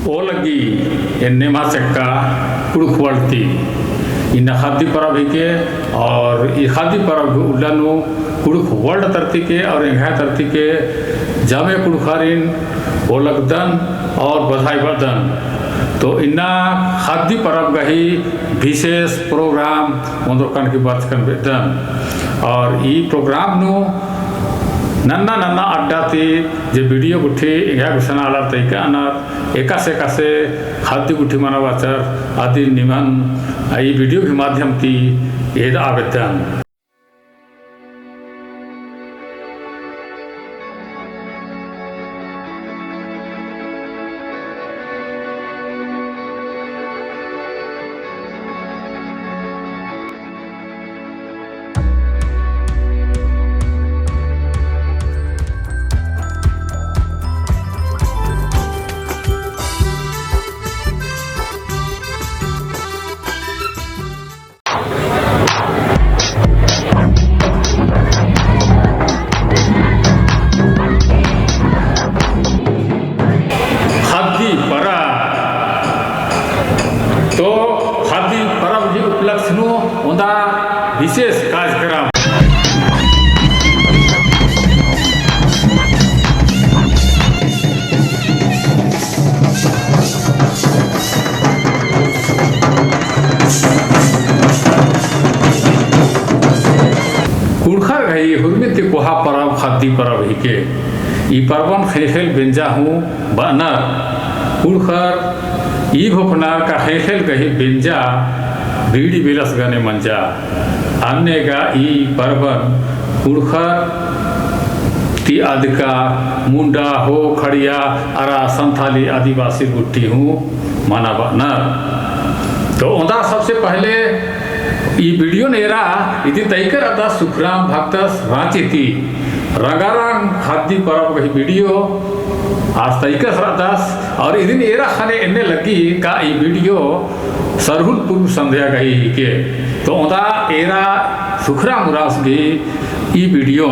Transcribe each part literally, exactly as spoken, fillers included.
ओ लग्गी एन्ने मा चक्का कुँड़ुख़ world ती। इन्ना ख़द्दी परब हिके और ई ख़द्दी परब उल्ला नू कुँड़ुख़ world तरती के और एंग्है तरती के जमे कुँड़ुख़ारिन ओ लगदन और बधाई बअदन। तो इन्ना ख़द्दी परब गही विशेष program ओन्दरकन की बरचकन बेद्दन। और ई program नू नन्ना नन्ना अड्डा ती जे video गुट्ठी एंग्है गुसन आलर तइकअनर, एकासे एकासे ख़द्दी गुट्ठी मनाबाचर अदिन निमन ई video गही माध्यम ती एदआ बेद्दन। ख़द्दी परब। तो ख़द्दी परब ही उपलक्ष्य नू ओन्दा विशेष कार्यक्रम। कुँड़ुख़र गही हुरमी ती कोहा परब ख़द्दी परब हिके। ई परबन ख़ेख़ेल बेंजा हूँ बअनर। कुँड़ुख़र ई घोखनर का ख़ेख़ेल गही बेंजा बीड़ी बेलस गने मंजा। अन्ने गा ई परबन कुँड़ुख़र ती अदका मुंडा, हो, खड़िया अरा संथाली आदिवासी गुट्ठी हूँ मनाबअनर। तो ओन्दा सबसे पहले ई video न एरा इदिन तइकर अदस सुखराम भक्तस राँची ती रंगारंग ख़द्दी परब गही video आस तइकस रअदस और इदिन एरा ख़ने एन्ने लग्गी का ई video सरहुल पूर्व संध्या गही हिके। तो ओन्दा एरा सुखराम उराँवस गही ई video।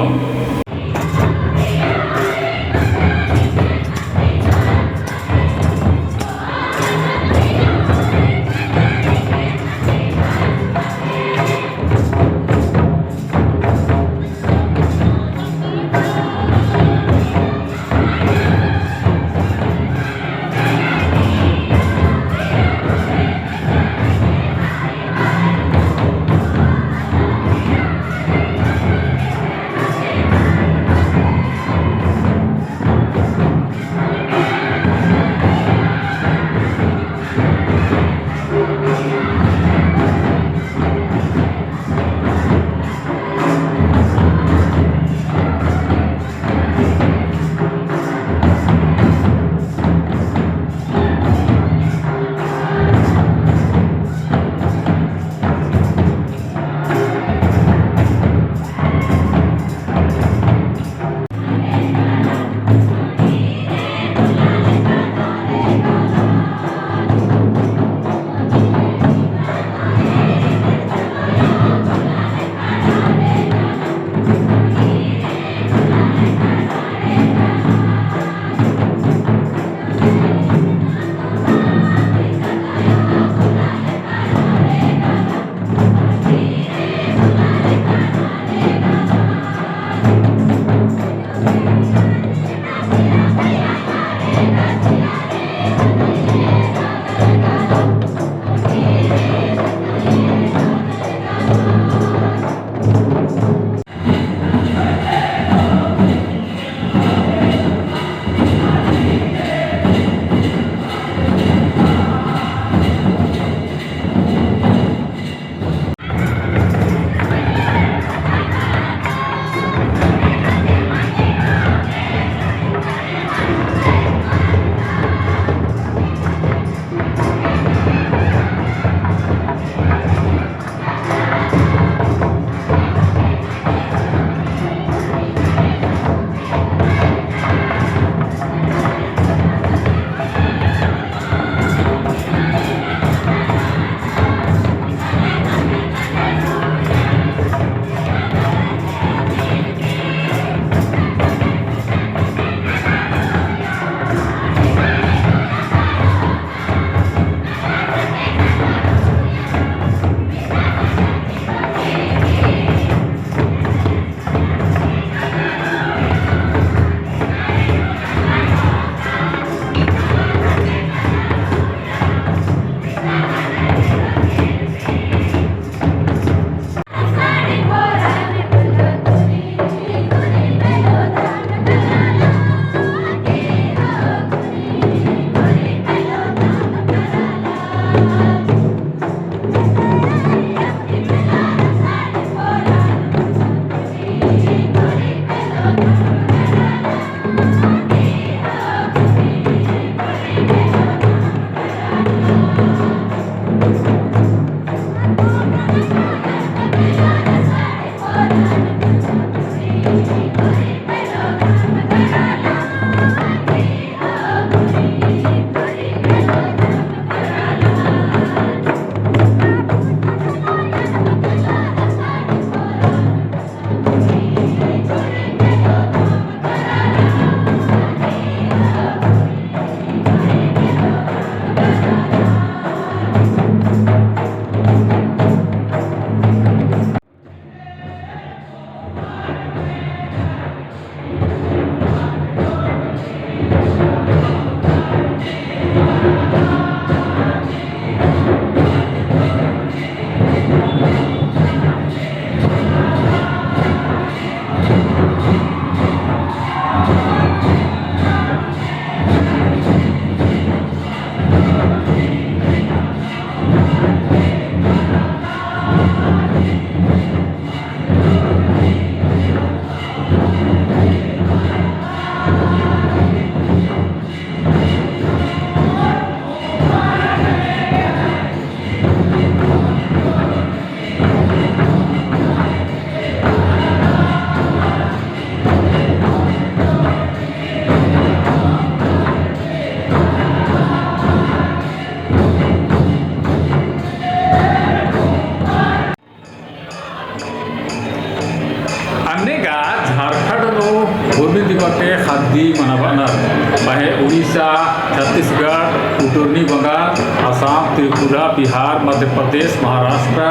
छत्तीसगढ़, उत्तरनी बंगाल, असम, त्रिपुरा, बिहार, मध्य प्रदेश, महाराष्ट्र,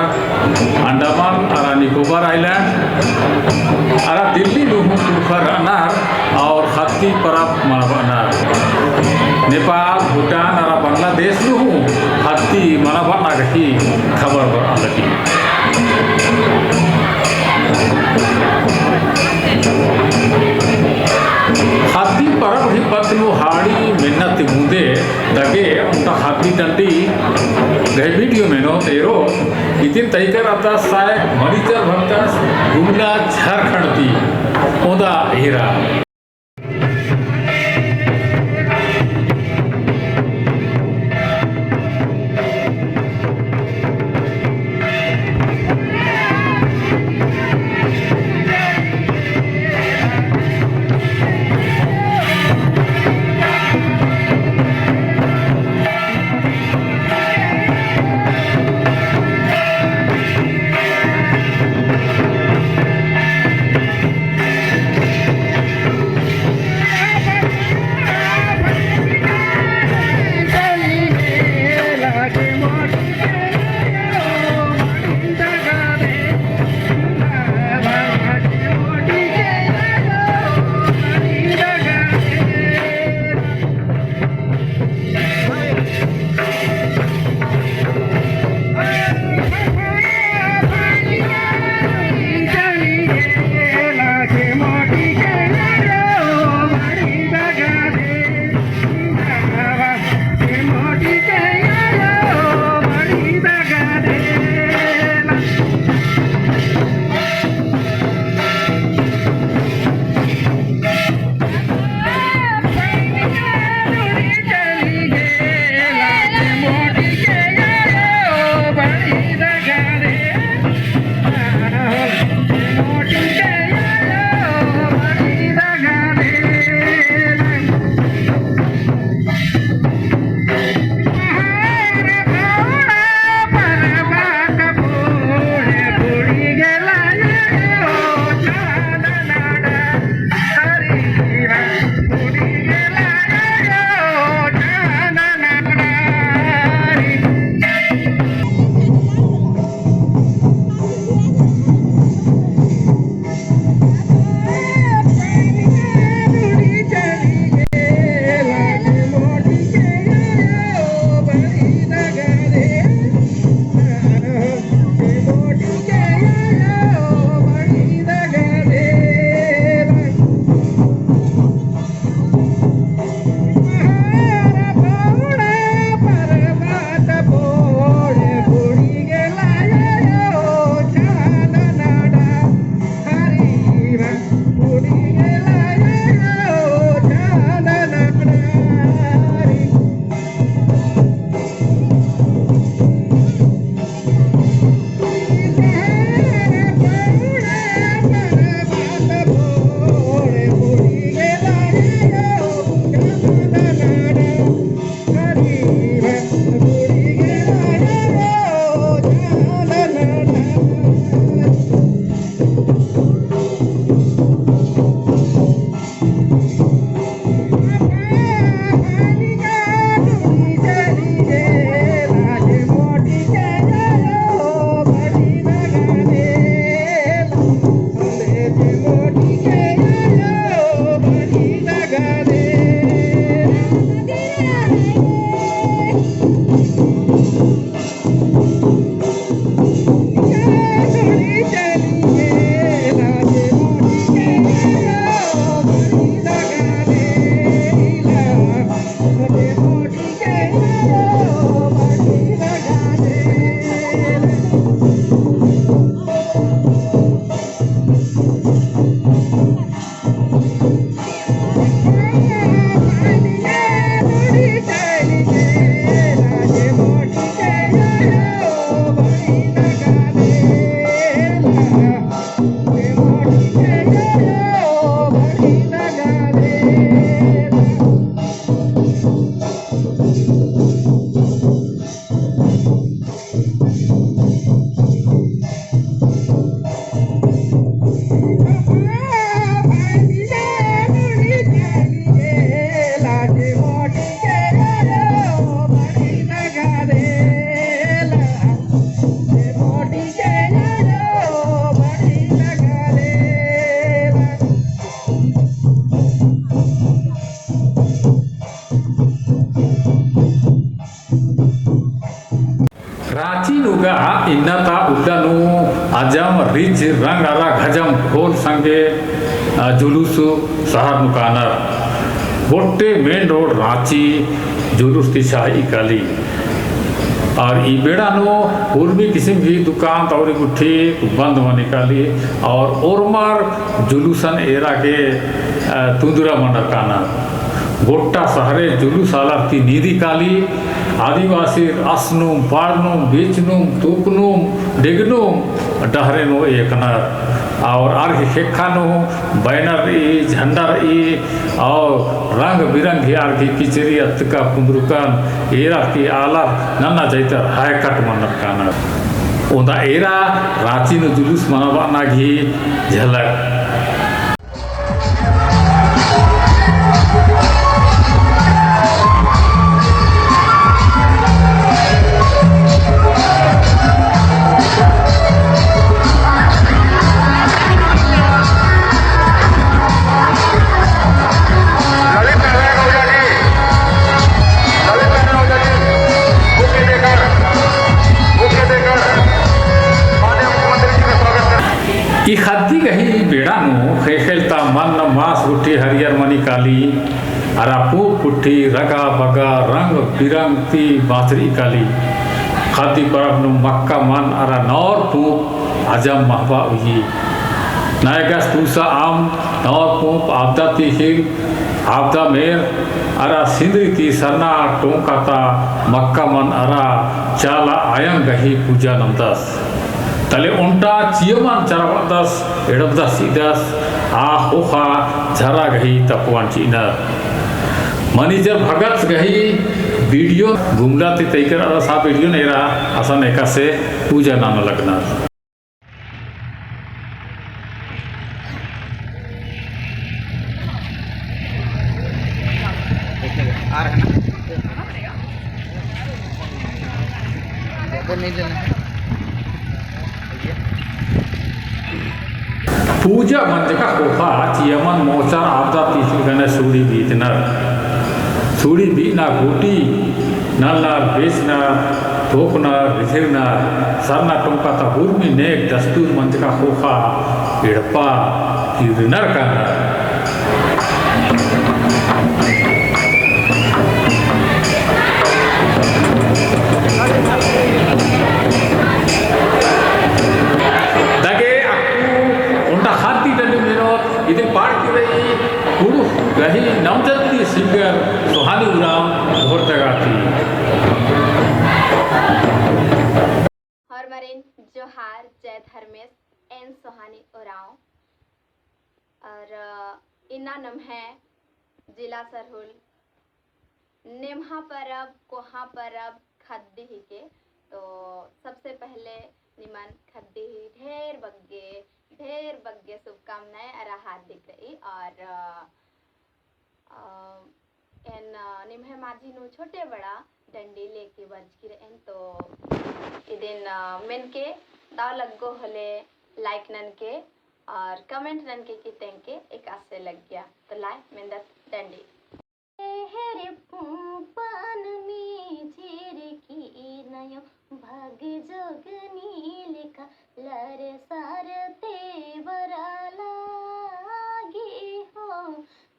अंडमान अरा निकोबार आइलैंड अरा दिल्ली नू हूँ कुँड़ुख़र रअनर और हत्ती परब मनाबअनर। नेपाल, भूटान अरा बांग्लादेश नू हूँ हत्ती मनाबअना गही खबर बरआ लगी। हत्ती परब ही पत्त नू हाड़ी मेन्ना ती मुन्दे दगे ओन्टा हत्ती डंडी गही video मेनोत एरोत। इदिन तइकर अता साय मणिचर भक्तस गुमला झारखंड ती ओन्दा एरा। राँची नू गा इन्ना ता उल्ला नू अजम रिझ रंग अरा घजम घोल संगे, अ, जुलूस सहर नू कानर। गोट्टे main road राँची जुलूस ती छाई काली। और ई बेड़ा नू उर्मी किसिम गही दुकान तौरी गुट्ठी बंद मनी काली। और ओर्मर जुलूसन एरा गे, अ, तुन्दुरा मनर कानर। गोट्टा सहरे जुलूस आलर ती नीदी काली। आदिवासी असनुम, पाड़नुम, बीचनुम, तूकनुम, डेगनुम डहरे नू एकनर। और आर गही ख़ेक्खा नू banner रई, झंडा रई, और रंग बिरंग गही आर गही किचरी अतका पुंदरुकन एरा की आलर नन्ना जैतर हायकट मनर कानर। ओन्दा एरा राँची नू जुलूस मनाबअना गही झलक। ई ख़द्दी गही बेड़ा नू ख़ेख़ेल ता मन्न मास गुट्ठी हरियर मनी काली, अरा पूँप गुट्ठी रगा बगा रंग बिरंग ती बाचरी काली। ख़द्दी परब नू मक्का मन अरा नौर पूँप अजम महबा उई। नैगस तूसा आम नौर पूँप आबदा ती ख़िल आबदा मेर अरा सिंदरी ती सरना टोंका ता मक्का मन अरा चाला आयंग गही पूजा नन्दस। तले ओन्टा चियमन चराबअदस, एड़पदस चिदस, आ ख़ोख़ा झरा गही तपवन चिअनर। Manager भगत गही video गुमला ती तैकर अदस, आ video नू एरा असन एकासे पूजा नना लगनर। पूजा मंजका ख़ोख़ा चियमन मोचर आबदा ती ख़िल गने सुड़ी बीतनर। सुड़ी बीतना गूटी नलनर, बेचनर, तोकनर, रिझिरनर, सरना टोंका ता उर्मी नेग दस्तूर मंजका ख़ोख़ा एड़पा किरनर कानर। दगे अक्कु ओन्टा ख़द्दी डंडी मेनोत, इदिन पाड़की रई कुँड़ुख़ गही नवजल्दी singer सोहानी उराँव घोरतगा ती। होरमारिन जोहार, जय धर्मेस, एन सोहानी उराँव। और, अ, इन्ना नम्है जिला सरहुल नेम्हा परब, कोहा परब, ख़द्दी ही के। तो सबसे पहले निमन ख़द्दी ही ढेर बग्गे, ढेर बग्गे शुभकामनाएं अरा हार्दिक रई। और, अ, अ, एन, अ, निम्है माझी नू छोटे बड़ा डंडी लेके बरचकी रएन, तो इदिन, अ, मेनके दव लग्गो होले like ननके और comment ननके कि तेंके एकासे लग्गिया। तो लाय मेन्दत डंडी। हेरे पूँपन में झिरकी नयो भग जोगनी लेखा लर सारते बरा लागे हो,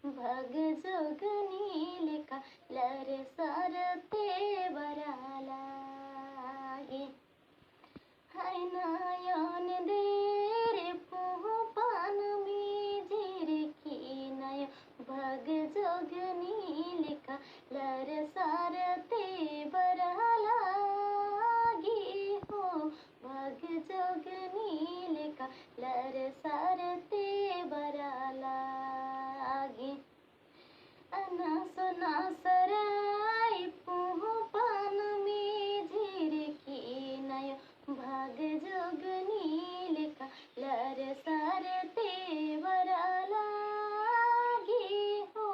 भग जोगनी लेखा लर सारते बरा लागे। हाय नयन देर पूँपन में झिरकी नयो भग जोगनी लेखा लर सारते बरा लागे हो, भग जोगनी लेखा लर सारते बरा लागे। अनसोना सराय पूँपन में झिरकी नयो भग जोगनी लेखा लर सारते बरा लागे हो,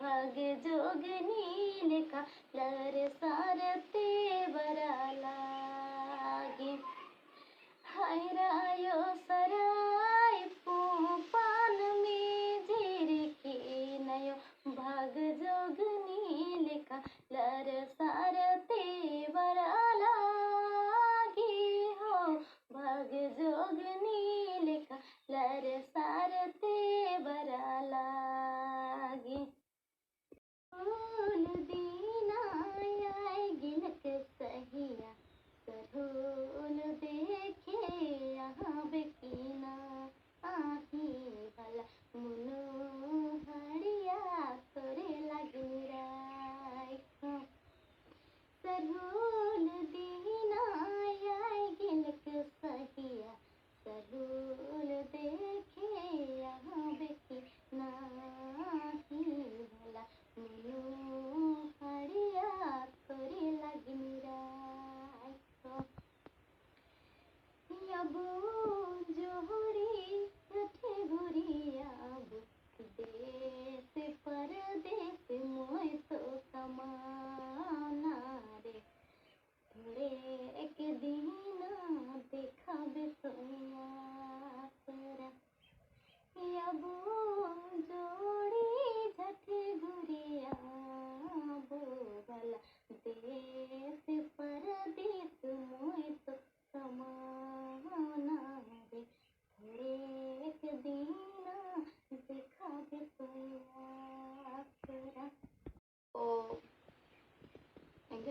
भग जोगनी लेखा लर सारते बरा लागे। हाय रायो सराय पूँपन में झिरकी नयो भग जोगनी लेखा लर सारते बरा लागे।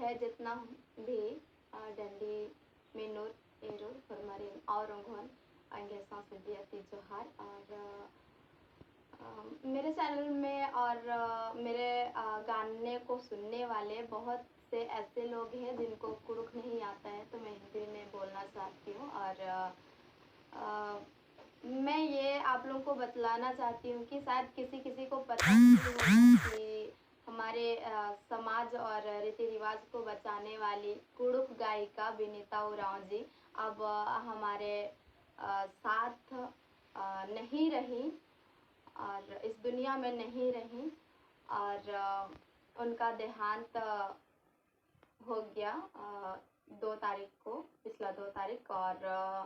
है जितना भी, अ, डंडी मेनुर एरोर होरमारिन और ओंगोन अंगे सांस दिया ती जोहार। और, अ, अ, मेरे चैनल में और, अ, मेरे, अ, गाने को सुनने वाले बहुत से ऐसे लोग हैं जिनको कुड़ुख नहीं आता है, तो मैं हिंदी में बोलना चाहती हूँ। और, अ, अ, मैं ये आप लोगों को बतलाना चाहती हूँ कि शायद किसी किसी को पता नहीं होगा कि हमारे, अ, समाज और रीति रिवाज को बचाने वाली कुड़ुख गायिका विनीता उराँव जी अब, अ, हमारे, अ, साथ, अ, नहीं रही और इस दुनिया में नहीं रही। और, अ, उनका देहांत, अ, हो गया, अ, दो तारीख को, पिछला दो तारीख। और, अ,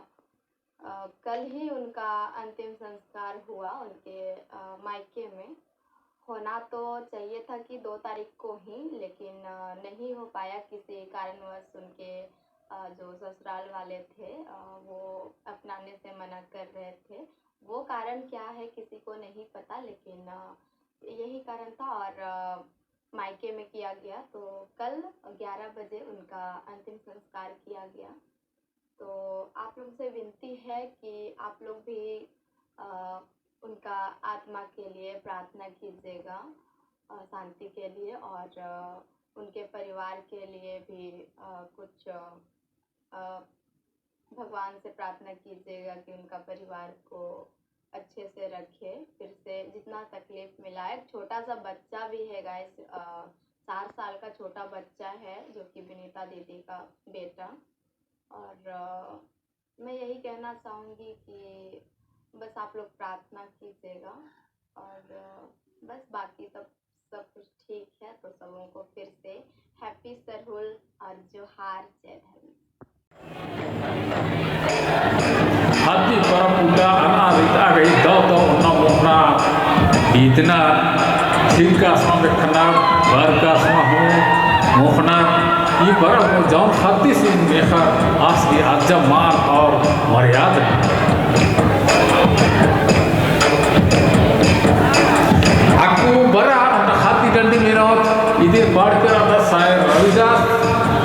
अ, कल ही उनका अंतिम संस्कार हुआ उनके, अ, मायके में। होना तो चाहिए था कि दो तारीख को ही, लेकिन, अ, नहीं हो पाया किसी कारणवश। उनके, अ, जो ससुराल वाले थे, अ, वो अपनाने से मना कर रहे थे। वो कारण क्या है, किसी को नहीं पता, लेकिन, अ, यही कारण था। और, अ, मायके में किया गया, तो कल ग्यारह बजे उनका अंतिम संस्कार किया गया। तो आप लोग से विनती है कि आप लोग भी, अ, उनका आत्मा के लिए प्रार्थना कीजिएगा, अ, शांति के लिए, और, अ, उनके परिवार के लिए भी, अ, कुछ, अ, अ, भगवान से प्रार्थना कीजिएगा कि उनका परिवार को अच्छे से रखे। फिर से जितना तकलीफ मिला है, एक छोटा सा बच्चा भी है गाइस, अ, चार साल का छोटा बच्चा है जो कि विनीता दीदी का बेटा। और, अ, मैं यही कहना चाहूँगी कि बस आप लोग प्रार्थना कीजिएगा और, अ, बस बाकी सब, सब कुछ ठीक है। तो सबों को फिर से हैप्पी सरहुल और जोहार, जय धर्म। हाथी परब उटा अना रिता गई दव दव ओन्ना मोख़ना इतना छिलका समा बेखना बरका समा हूँ मोख़ना। ई परब जौन हाथी सिन मेखा आस की अज्जा मान और मर्यादा। अक्कु बरा ओन्टा हाथी डंडी मेनोत इदिन पाड़कर आता सायर रविदास,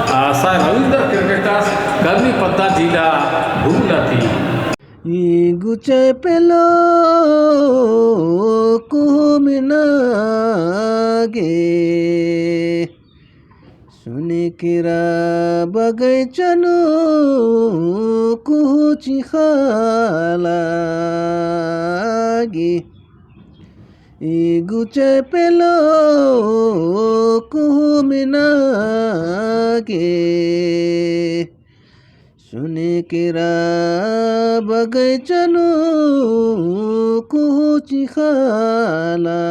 आ, सायर रविंद्र किरकेटास करनी पद्दा जिला भूला ती। ई गुचे पेलो कुहु मिना गे, सुने केरा बगैचा नू कुहु चिख़ा लागी। ई गुचे पेलो कुहु मिना गे, सुने केरा बगैचा नू कुहु चिख़ा लागी।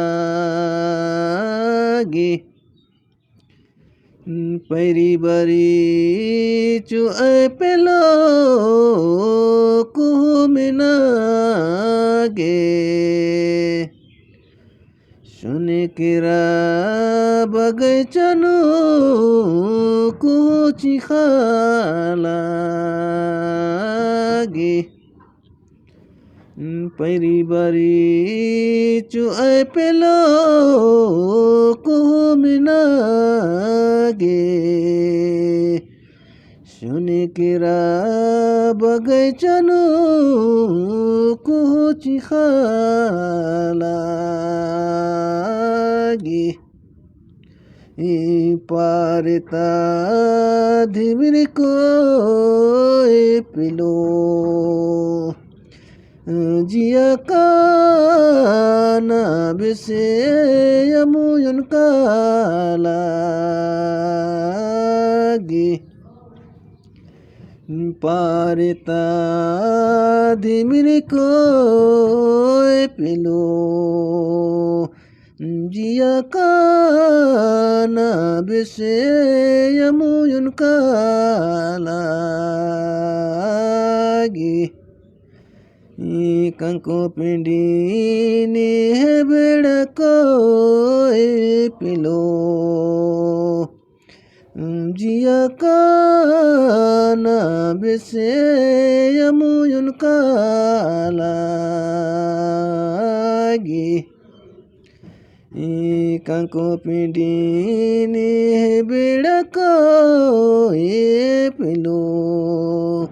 पैरी बारी चुअय पेलो कुहु मिना गे, सुने केरा बगैचा नू कुहु चिख़ा लागी। पैरी बारी चुअय पेलो कुहु मिना गे, सुने केरा बगैचा नू कुहु चिख़ा लागी। ई पारता धिमिर कोय पिलो, जिया काना बेसे अमुयुन का लागी। पारता धिमिर कोय पिलो, जिया काना बेसे अमुयुन का लागी। ई कंको पिंडी ने बेड़ा कोय पिलो, जिया काना बेसे अमुयुन का लागी। ई कांको पिंडी नी बेड़ा को ए पेलो,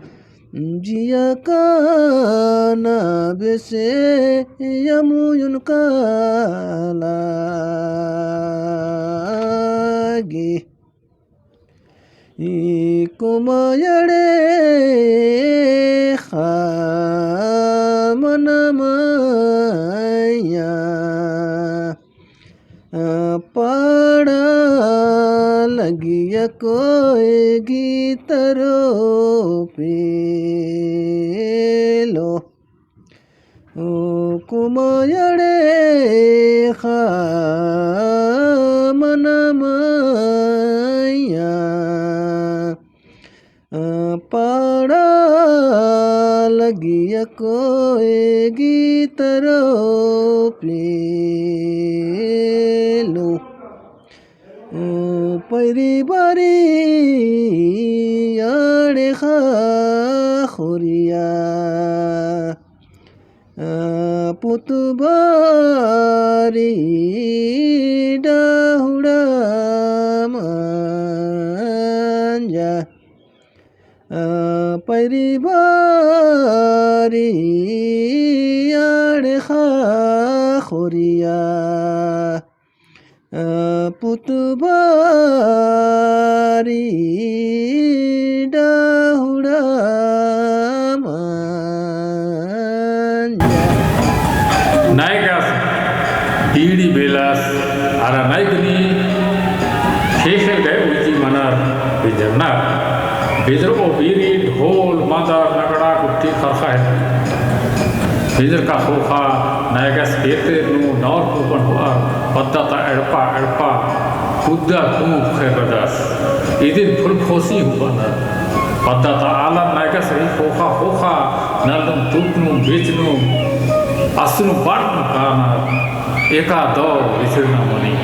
जिया काना बेसे यमुयुन काला गे। ई कुमायड़े खा मना मइया, आ, पाड़ा लगिया कोई गीतरो पेलो। ओ कुमायड़े खा मना मइया, आ, पाड़ा लगिया कोई गीतरो पेलो। ओ परिबारी आड़े खा खोरिया, आ, पुतबारी डाहुड़ा मंजा। आ, परिबारी आड़े खा खोरिया, आ, पुतबारी डाहुड़ा मंजा। नायगस बीड़ी बेलस अरा नायगनी खेखे गए उइती मनर बेंजरनर। बेंजरओ बीड़ी, ढोल, मादर, नगड़ा, गुट्ठी, खरखा है। बेंजर का ख़ोख़ा नायगस केते नू नौर पूपन होअर, पद्दा ता एड़पा एड़पा कुद्दा कूप खेरदस। इदिन फुल फोसी हूँ बअनर। पद्दा ता आलर नायगस रई ख़ोख़ा ख़ोख़ा नलनुम टूकनुम बेचनुम असनुम बाटनुम कानर। एका दौ बिछड़ना मनी।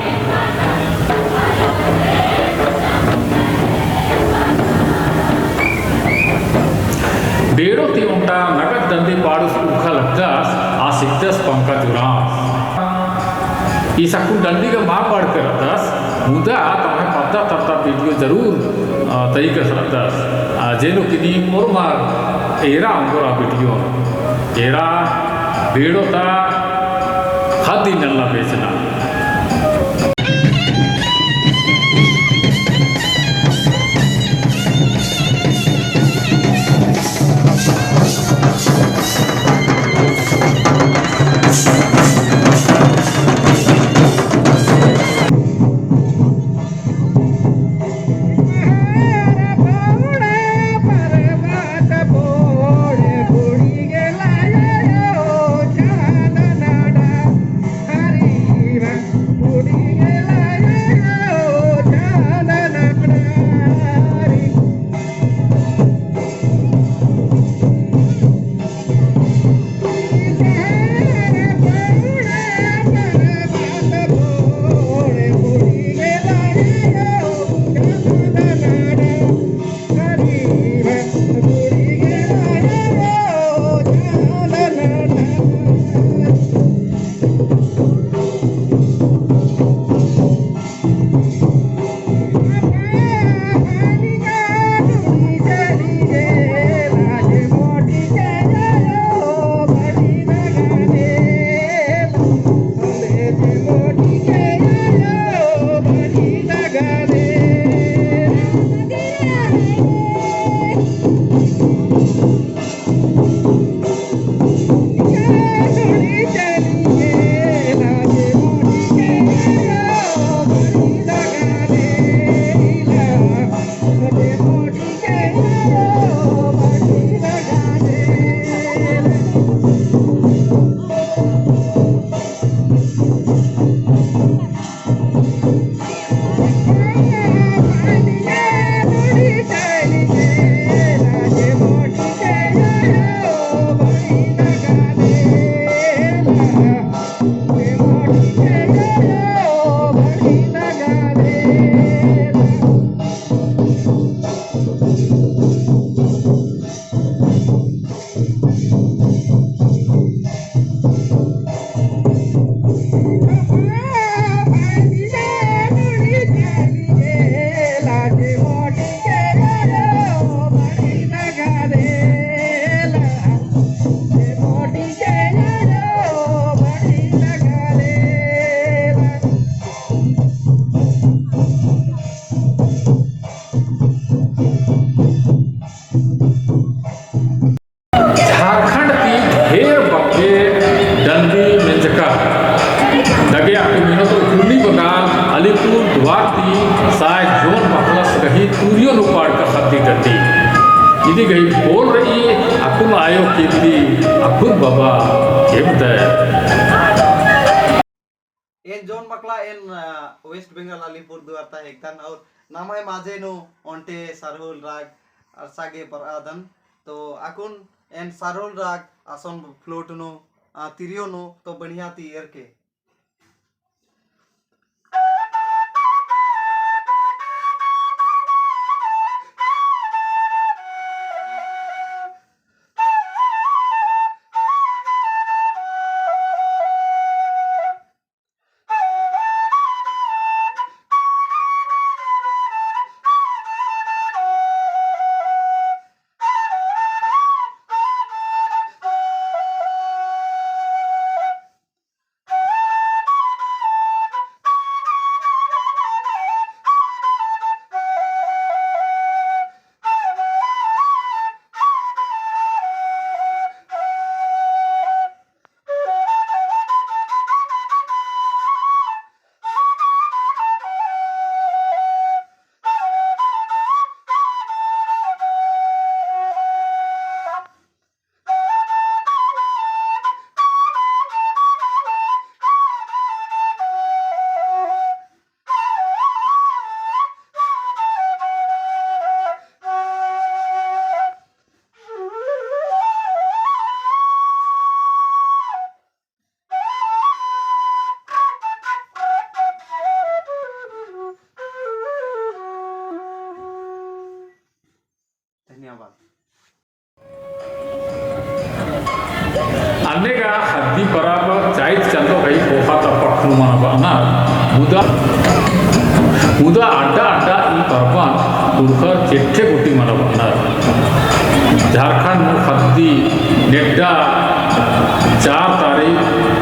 बेड़ो ती ओन्टा नगद डंडी पाड़ुस उरखा लगदस, आ सिकदस पंकज उराँव। ई सक्कुन डंडी गा मा पाड़ के रअदस, मुदा तम्है पद्दा तरता video जरूर, अ, तई कस रअदस। अ, जेनो कि नीम ओर्मर एरा ओंगोर आ video। एरा बेड़ो ता ख़द्दी नलना बेचना। तुरियो नू पाड़का ख़द्दी डड्डी। इदी गही बोल रई अक्कुन आयो कीर्ति, अक्कुन बाबा एम दय। एन जॉन बकला, एन, अ, West Bengal अलीपुरदुआर ता हेकदन और नम्है माझे नू ओन्टे सरहुल राग अरसा गे बरआदन। तो अक्कुन एन सरहुल राग असन flute नू, अ, तिरियो नू तो बढ़िया ती एरके। धन्यवाद। अन्नेगा ख़द्दी परब चैत चंदो गही पोखा ता पखरू मनाबअनर, मुदा, मुदा अड्डा अड्डा ई परबन पुरखर चेट्ठे गूटी मनाबअनर। झारखंड नू ख़द्दी नेड्डा चार तारीख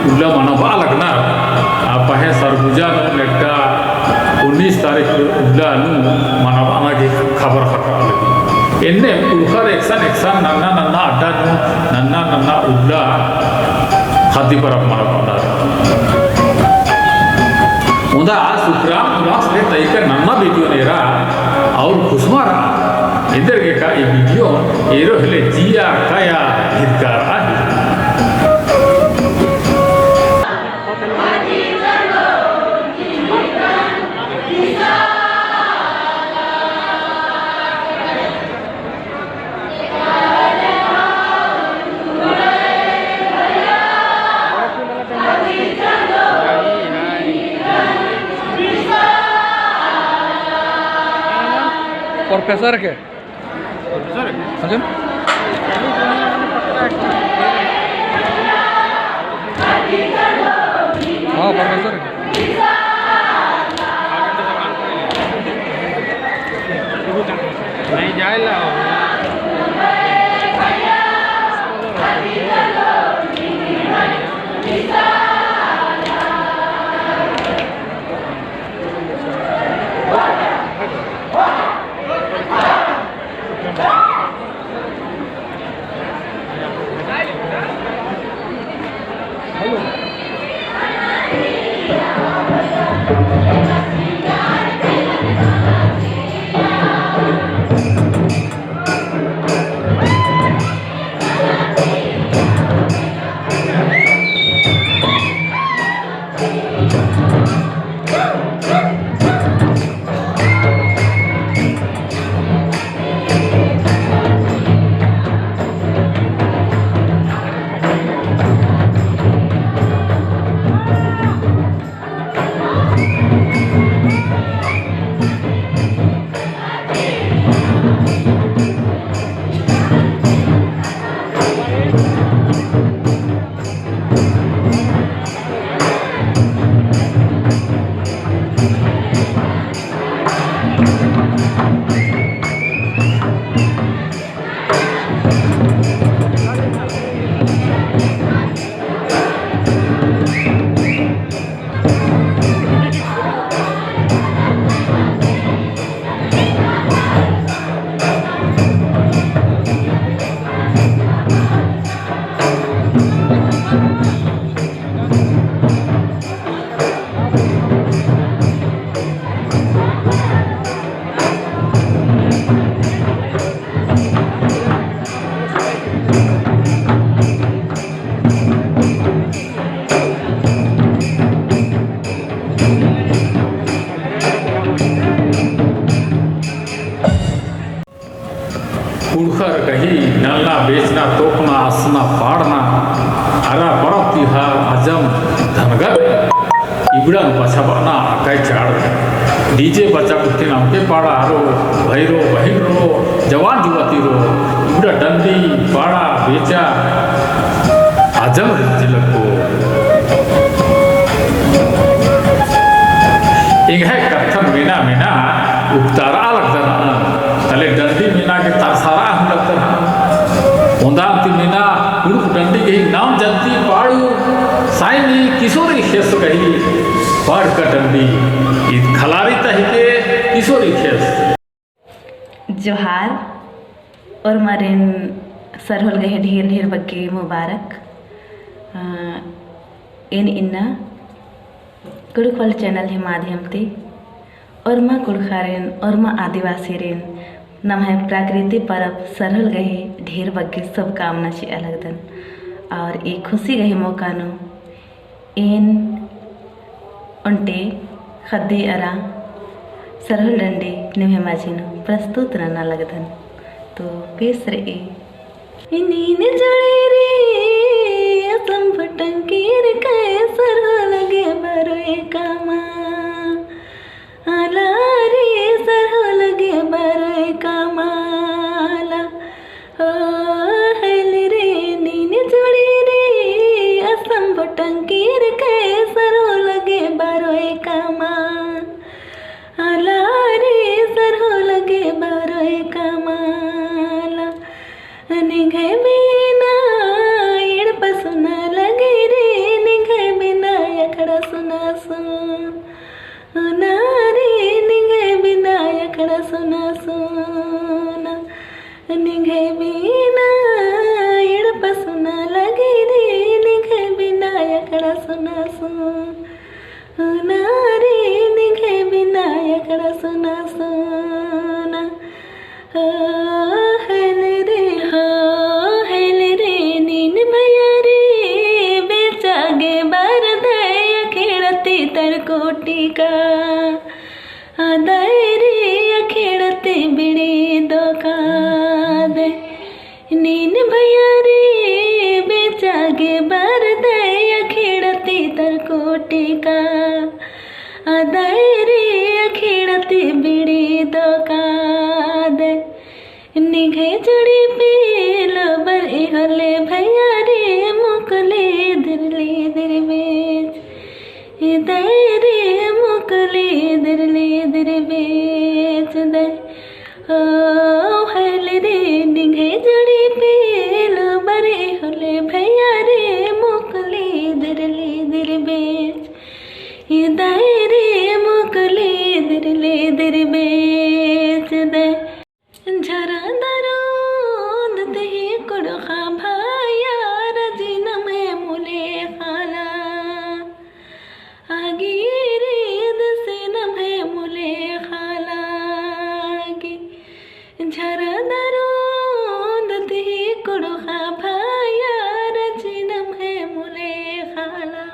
उल्ला मनाबआ लगनर, आ पहें सरगुजा नू नेड्डा उन्नीस तारीख उल्ला नू मनाबअना गे खबर ख़क्खरआ लगी। एन्ने पुरखर एकसन एकसन नन्ना नन्ना अड्डा नू नन्ना नन्ना उल्ला ख़द्दी परब मनाबअनर। ओन्दा सुखराम उराँवस ले तइका नन्ना video एरा और खुसमा रआ। एन्देरगेका ई video एरो हेले जिया काया हितकारआ ही। Professor के? Professor के? हाँ जी। हाँ, professor के। नहीं जाए ला। कुँड़ुख़र गही नलना, बेचना, तोपना, असना, पाड़ना, अरा परब तिहार अजम धनगर इबड़ा नू पछाबअना अकय चाड़। DJ बच्चा कुट्ठिन अमके पाड़ा आरो, भइरो, बहिनरो, जवान जुवतिरो, इबड़ा डंडी, पाड़ा, बेचा, अजम जिलको। एंग्है कत्थन मेना मेना उकतारआ लगदन। तले डंडी मेना गे तरसारआ हूँ लगदन। ओन्दा अन्ती मेना कुँड़ुख़ डंडी गही नाम जंती पाड़ू साइनी किसोरी खेस गही पाड़का डंडी ईद खलारी तहिके किसोरी खेस। जोहार, ओर्मारिन सरहुल गही ढेर ढेर बग्गे मुबारक। अ, एन इन्ना कुँड़ुख़ World channel ही माध्यम ती ओर्मा कुँड़ुख़ारिन, ओर्मा आदिवासीरिन नम्है प्राकृतिक परब सरहुल गही ढेर बग्गे शुभकामना चिआ लगदन। और ई खुशी गही मौका नू एन ओन्टे ख़द्दी अरा सरहुल डंडी निम्है मझी नू प्रस्तुत नना लगदन। तो पेश रई। नीन जोड़ी रे असम फटंकीर कै सरहुल गे बरोय कामा। आला रे सरहुल गे बरोय कामा आला। ओ हेल रे नीन जोड़ी रे असम फटंकीर कै सरहुल गे बरोय कामा। आला रे सरहुल गे बरोय कामा आला। निंग्है बिना एड़पा सुना लगे रे, निंग्है बिना अखड़ा सुना सुना रे, निंग्है बिना अखड़ा सुना सुना। निंग्है बिना एड़पा सुना लगे रे, निंग्है बिना अखड़ा सुना सुना रे, निंग्है बिना अखड़ा सुना सुना। हो हेल रे, हो हेल रे, नीन भैया रे, बेचा गे बरदय अखेड़ती तरकोटी का। अदय रे अखेड़ती बिड़ी दोका दय। नीन भैया रे, बेचा गे बरदय अखेड़ती तरकोटी का। अदय रे अखेड़ती बिड़ी दोका दय। निंग्है जोड़ी पेलो बरई होले भैया रे, मोकली दिरली दिरबेच। दय रे मोकली दिरली दिरबेच दय। ओ हेल रे निंग्है जोड़ी पेलो बरई होले भैया रे, मोकली दिरली दिरबेच। दय रे मोकली दिरली दिरबेच दय। झरा दरोंद तिही कुँड़ुख़ा भैया रजी नम्है मुले ख़ाला। आगी रे दसे नम्है मुले ख़ाला गे। झरा दरोंद तिही कुँड़ुख़ा भैया रजी नम्है मुले ख़ाला।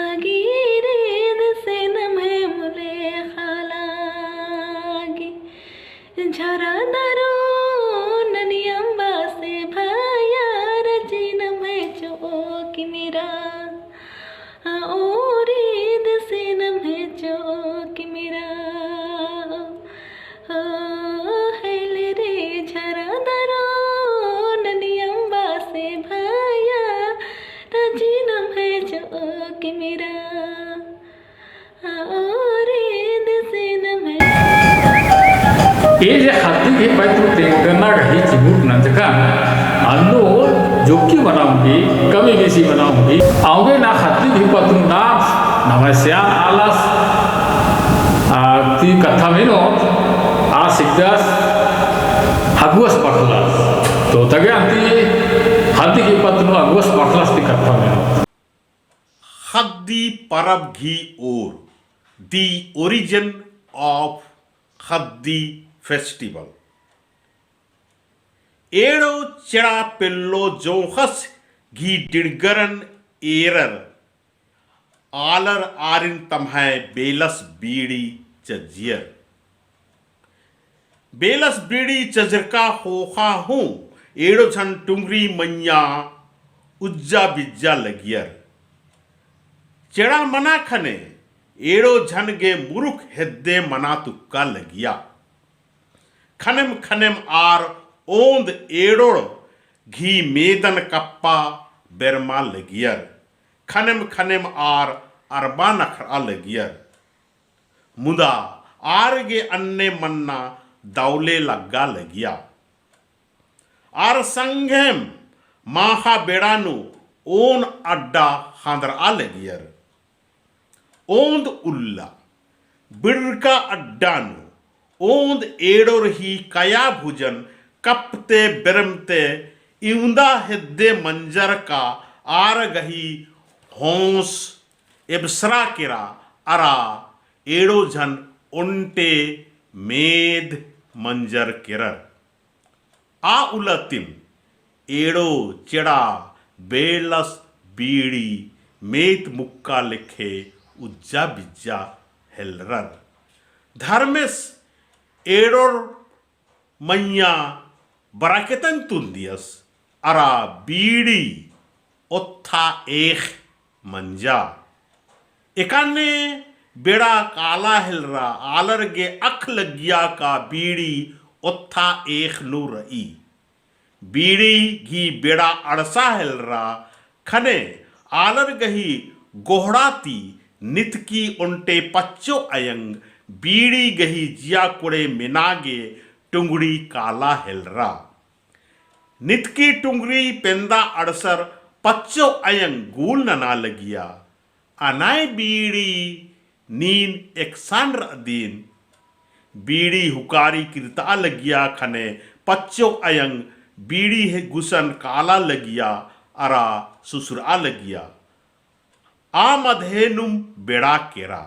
आगी रे दसे नम्है मुले ख़ाला गे। झरा दरोंद ननी अम्बा से भैया रजी नम्है चो किमिरा। आ ओरी दसे नम्है चो किमिरा। ओ हेल रे झरा दरोंद ननी अम्बा से भैया रजी नम्है चो किमिरा। आ ओरी दसे नम्है। ए जे ख़द्दी गही पत्त नू तेंगना गही चिहुट नंजकन, अन्नु जोक्की मना ओंगी, कमी बेसी मना ओंगी। औंगे ना ख़द्दी गही पत्त नू ना नम्है सियान आलस, आ, ती कत्था मेनोत, आ सिकदस अगुवस बखलस। तो तगे अन्ती ख़द्दी गही पत्त नू अगुवस बखलस ती कत्था मेनोत। ख़द्दी परब गही ओर, the origin of ख़द्दी festival। एड़ो चेड़ा पेल्लो जोंख़स गही डिड़गरन एरर, आलर आरिन तम्है बेलस बीड़ी चज्जियर। बेलस बीड़ी चजरका ख़ोख़ा हूँ एंड़ो झन टुंगरी मइय्याँ उज्जा बिज्जा लगियर। चेड़ा मना ख़ने एंड़ो झन गे मुरुख हेद्दे मना तुक्का लगिया। ख़नेम ख़नेम आर ओन्द एंड़ोर घी मेदन कप्पा बेरमा लगियर। ख़नेम ख़नेम आर अरबा नखरआ लगियर। मुदा आर गे अन्ने मन्ना दौले लग्गा लगिया। आर संगेम माख़ा बेड़ा नू ओन अड्डा ख़ान्दरआ लगियर। ओन्द उल्ला बिड़रका अड्डा नू ओन्द एंड़ोर ही कया भुजन कप्पते बेरमते इवंदा हेद्दे मंजर का आर गही होंस एबसरा केरा अरा एंड़ो झन ओन्टे मेद मंजर केरर। आ उल्ला तिम एंड़ो चेड़ा बेलस बीड़ी मेत मुक्का लेखे उज्जा बिज्जा हेलरर। धर्मेस एंड़ोर मइय्याँ बराकेतन तुन्दियस अरा बीड़ी ओत्था एख़ मंजा। एकाने बेड़ा काला हेलरा आलर गे अख़ लग्गिया का बीड़ी ओत्था एख़ नू रई। बीड़ी घी बेड़ा अंड़सा हेलरा ख़ने आलर गही गोहड़ा ती नितकी ओन्टे पच्चो अयंग बीड़ी गही जिया कोड़े मेना गे टुंगड़ी काला हेलरा। नितकी टुंगरी पेंदा अंड़सर पच्चो अयंग गूल नना लगिया। अनाय बीड़ी नीन एकसन रअदिन। बीड़ी हुकारी किरतआ लगिया ख़ने पच्चो अयंग बीड़ी ही गुसन काला लगिया अरा सुसुरआ लगिया। आ मदहे नुम बेड़ा केरा।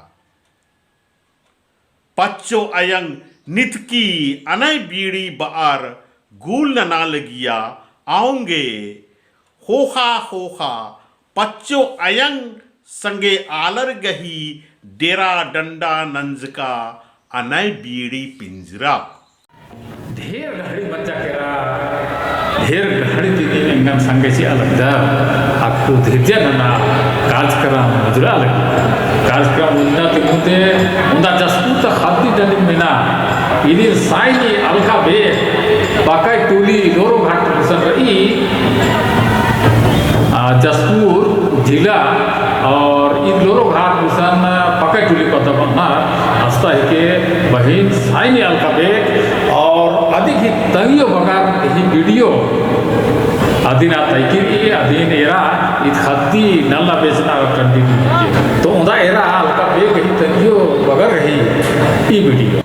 पच्चो अयंग नितकी अनाय बीड़ी बअर गूल नना लगिया। औंगे ख़ोख़ा ख़ोख़ा पच्चो अयंग संगे आलर गही डेरा डंडा नंजका अनाय बीड़ी पिंजरा। ढेर गहड़ी मज्जा केरा, ढेर गहड़ी ती एंगन संगे चिआ लगदर, अक्कु धैर्य नना कार्यक्रम मुजरा लगी। कार्यक्रम मुजना ती मुते ओन्दा जसपुर ता ख़द्दी डंडी मेना, इदिन साइनी अलका बे, पकाई टोली लोरो घाट गुसन रई, आ, जसपुर जिला और ई लोरो घाट गुसन पकाई टोली पद्दा बअनर। अस्ता हिके बहिन साइनी अलका बेक और अदिगही तंग्यो बगर ही video अदिन आ तैकी रई, अदिन एरा ईद ख़द्दी नल्ला बेचना और टंडी ती हिके। तो ओन्दा एरा अलका बेक ही तंग्यो बगर ही ई video।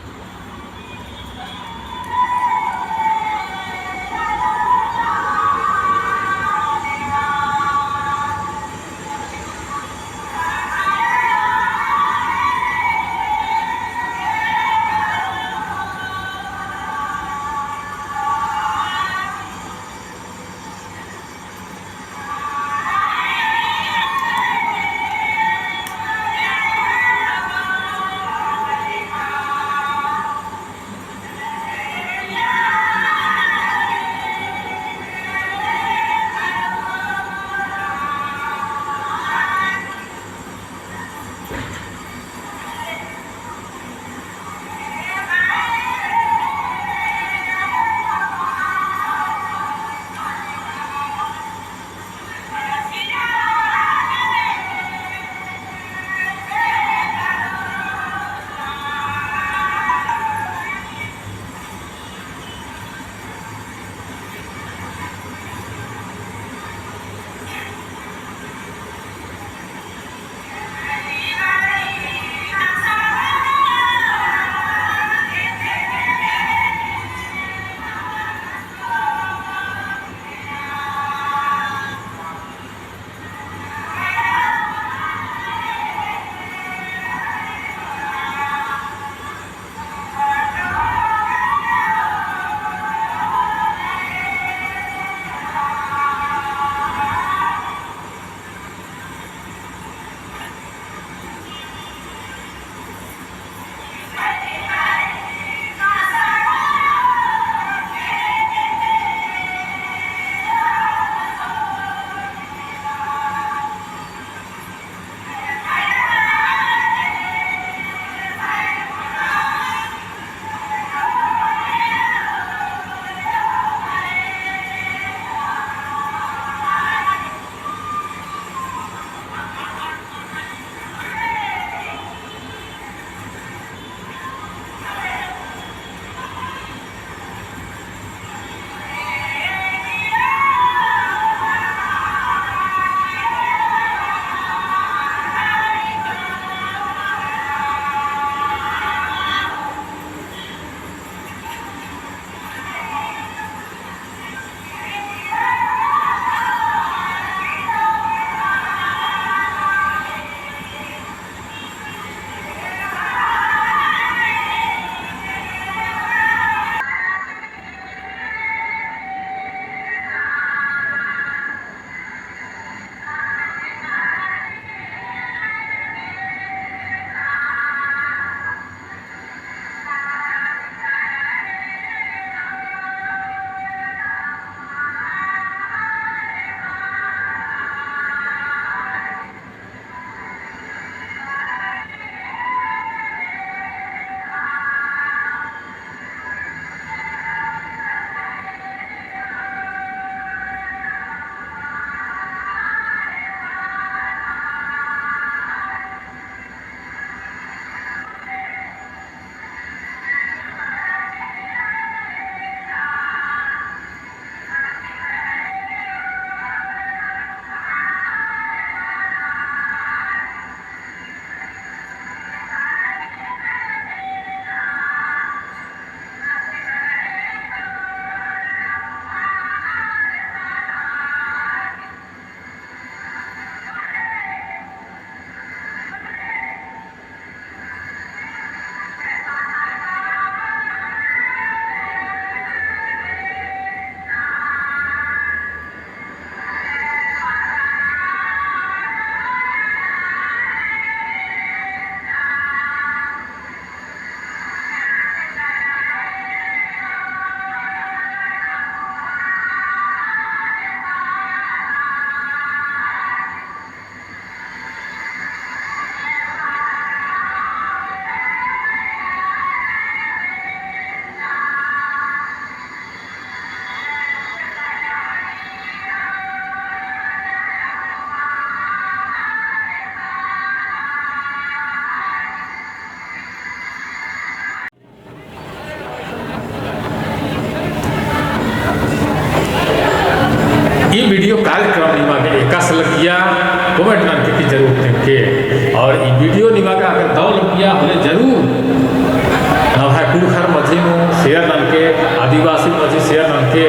नू share ननके, आदिवासी मझी share ननके,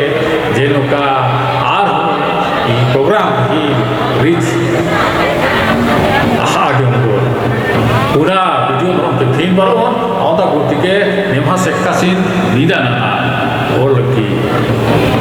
जे नू का आर ई program ही reach अहा गे ओंगोर। पूरा video मरम ते फिन बरओन, औंदा गूटी के नेम्हा सेक्कासिन निदा नना ओर लग्गी।